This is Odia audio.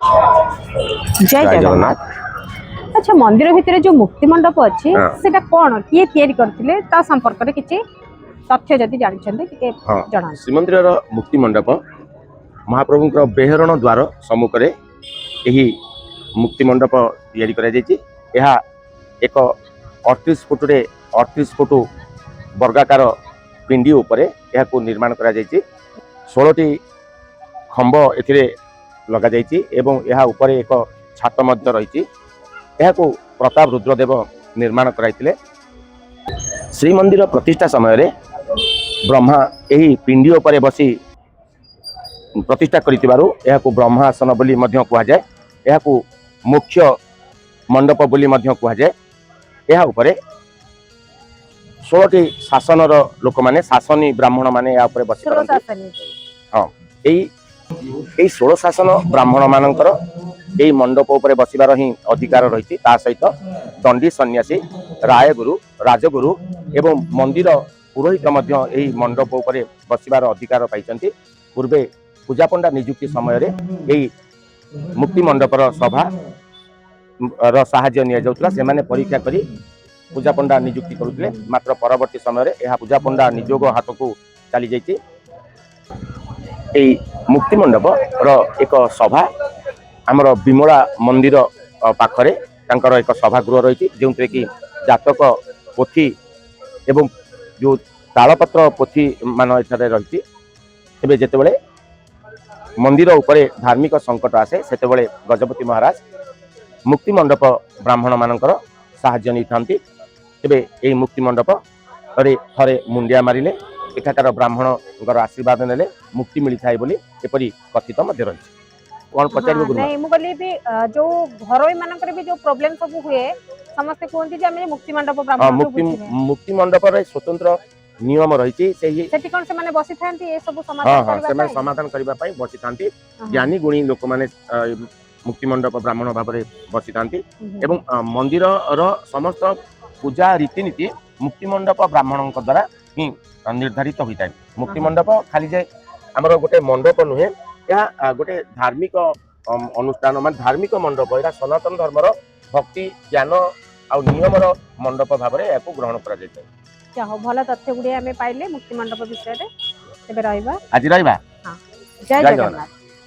ଜୟ ଜଗନ୍ନାଥ। ଆଚ୍ଛା, ମନ୍ଦିର ଭିତରେ ଯୋଉ ମୁକ୍ତି ମଣ୍ଡପ ଅଛି, ସେଟା କଣ, କିଏ ତିଆରି କରିଥିଲେ, ତା ସମ୍ପର୍କରେ କିଛି ତଥ୍ୟ ଯଦି ଜାଣିଛନ୍ତି ଟିକେ ଜଣାନ୍ତୁ। ଶ୍ରୀମନ୍ଦିରର ମୁକ୍ତି ମଣ୍ଡପ ମହାପ୍ରଭୁଙ୍କର ବେହରଣ ଦ୍ୱାର ସମ୍ମୁଖରେ ଏହି ମୁକ୍ତି ମଣ୍ଡପ ତିଆରି କରାଯାଇଛି। ଏହା ଏକ 38 ଫୁଟରେ 38 ଫୁଟ ବର୍ଗାକାର ପିଣ୍ଡି ଉପରେ ଏହାକୁ ନିର୍ମାଣ କରାଯାଇଛି। 16ଟି ଖମ୍ବ ଏଥିରେ ଲଗାଯାଇଛି ଏବଂ ଏହା ଉପରେ ଏକ ଛାତ ମଧ୍ୟ ରହିଛି। ଏହାକୁ ପ୍ରତାପ ରୁଦ୍ରଦେବ ନିର୍ମାଣ କରାଇଥିଲେ। ଶ୍ରୀମନ୍ଦିର ପ୍ରତିଷ୍ଠା ସମୟରେ ବ୍ରହ୍ମା ଏହି ପିଣ୍ଡି ଉପରେ ବସି ପ୍ରତିଷ୍ଠା କରିଥିବାରୁ ଏହାକୁ ବ୍ରହ୍ମାସନ ବୋଲି ମଧ୍ୟ କୁହାଯାଏ। ଏହାକୁ ମୁଖ୍ୟ ମଣ୍ଡପ ବୋଲି ମଧ୍ୟ କୁହାଯାଏ। ଏହା ଉପରେ 16ଟି ଶାସନର ଲୋକମାନେ, ଶାସନୀ ବ୍ରାହ୍ମଣମାନେ ଏହା ଉପରେ ବସି ପାରନ୍ତି। ଷୋଳଶାସନୀ। ଏଇ ଏଇ ଷୋଳ ଶାସନ ବ୍ରାହ୍ମଣମାନଙ୍କର ଏଇ ମଣ୍ଡପ ଉପରେ ବସିବାର ହିଁ ଅଧିକାର ରହିଛି। ତା ସହିତ ଦଣ୍ଡୀ ସନ୍ନ୍ୟାସୀ, ରାୟଗୁରୁ, ରାଜଗୁରୁ ଏବଂ ମନ୍ଦିର ପୁରୋହିତ ମଧ୍ୟ ଏହି ମଣ୍ଡପ ଉପରେ ବସିବାର ଅଧିକାର ପାଇଛନ୍ତି। ପୂର୍ବେ ପୂଜାପଣ୍ଡା ନିଯୁକ୍ତି ସମୟରେ ଏହି ମୁକ୍ତି ମଣ୍ଡପର ସଭା ର ସାହାଯ୍ୟ ନିଆଯାଉଥିଲା। ସେମାନେ ପରୀକ୍ଷା କରି ପୂଜାପଣ୍ଡା ନିଯୁକ୍ତି କରୁଥିଲେ। ମାତ୍ର ପରବର୍ତ୍ତୀ ସମୟରେ ଏହା ପୂଜାପଣ୍ଡା ନିଯୋଗ ହାତକୁ ଚାଲିଯାଇଛି। ଏଇ ମୁକ୍ତି ମଣ୍ଡପର ଏକ ସଭା ଆମର ବିମଳା ମନ୍ଦିର ପାଖରେ ତାଙ୍କର ଏକ ସଭାଗୃହ ରହିଛି, ଯେଉଁଥିରେ କି ଜାତକ ପୋଥି ଏବଂ ଯେଉଁ ତାଳପତ୍ର ପୋଥି ମାନ ଏଠାରେ ରହିଛି। ତେବେ ଯେତେବେଳେ ମନ୍ଦିର ଉପରେ ଧାର୍ମିକ ସଙ୍କଟ ଆସେ, ସେତେବେଳେ ଗଜପତି ମହାରାଜ ମୁକ୍ତି ମଣ୍ଡପ ବ୍ରାହ୍ମଣମାନଙ୍କର ସାହାଯ୍ୟ ନେଇଥାନ୍ତି। ତେବେ ଏହି ମୁକ୍ତି ମଣ୍ଡପରେ ଥରେ ମୁଣ୍ଡିଆ ମାରିଲେ, ଏଠାକାର ବ୍ରାହ୍ମଣଙ୍କର ଆଶୀର୍ବାଦ ନେଲେ ମୁକ୍ତି ମିଳିଥାଏ ବୋଲି ଏପରି କଥିତ ମଧ୍ୟ ରହିଛି। କଣ ପଚାରିବ ଗୁରୁମା? ନାଇଁ, ମୁଁ କହିଲି ବି ଯୋଉ ଘରୋଇ ମାନଙ୍କରେ ବି ଯୋଉ ପ୍ରୋବ୍ଲେମ ସବୁ ହୁଏ, ସମସ୍ତେ କୁହନ୍ତି ଯେ ଆମେ ମୁକ୍ତି ମଣ୍ଡପ ବ୍ରାହ୍ମଣଠୁ ମୁକ୍ତି ବୁଝିବେ। ମୁକ୍ତି ମଣ୍ଡପରେ ସ୍ୱତନ୍ତ୍ର ନିୟମ ରହିଛି ସେହି ସେଠି କଣ ସେମାନେ ବସିଥାନ୍ତି ଏ ସବୁ ହଁ। ସମାଧାନ ହଁ, କରିବା ସେମାନେ ପାଇଁ? ସମାଧାନ କରିବା ପାଇଁ ବସିଥାନ୍ତି। ଜ୍ଞାନୀ ଗୁଣୀ ଲୋକମାନେ ମୁକ୍ତି ମଣ୍ଡପ ବ୍ରାହ୍ମଣ ଭାବରେ ବସିଥାନ୍ତି ଏବଂ ମନ୍ଦିରର ସମସ୍ତ ପୂଜା ରୀତିନୀତି ମୁକ୍ତି ମଣ୍ଡପ ବ୍ରାହ୍ମଣଙ୍କ ଦ୍ୱାରା ହିଁ ନିର୍ଦ୍ଧାରିତ ହୋଇଥାଏ। ମୁକ୍ତି ମଣ୍ଡପ ଖାଲି ଯେ ଆମର ଗୋଟେ ମଣ୍ଡପ ନୁହେଁ, ଏହା ଗୋଟେ ଧାର୍ମିକ ଅନୁଷ୍ଠାନ, ମାନେ ଧାର୍ମିକ ମଣ୍ଡପ। ଏଇଟା ସନାତନ ଧର୍ମର ଭକ୍ତି, ଜ୍ଞାନ ଆଉ ନିୟମର ମଣ୍ଡପ ଭାବରେ ଏହାକୁ ଗ୍ରହଣ କରାଯାଇଥାଏ। ଯାହା ହଉ, ଭଲ ତଥ୍ୟ ଗୁଡିଏ ଆମେ ପାଇଲେ ମୁକ୍ତି ମଣ୍ଡପ ବିଷୟରେ। ତେବେ ରହିବା। ଆଜି ରହିବା। ଜୟ ଜୟ ଜଗନ୍ନାଥ।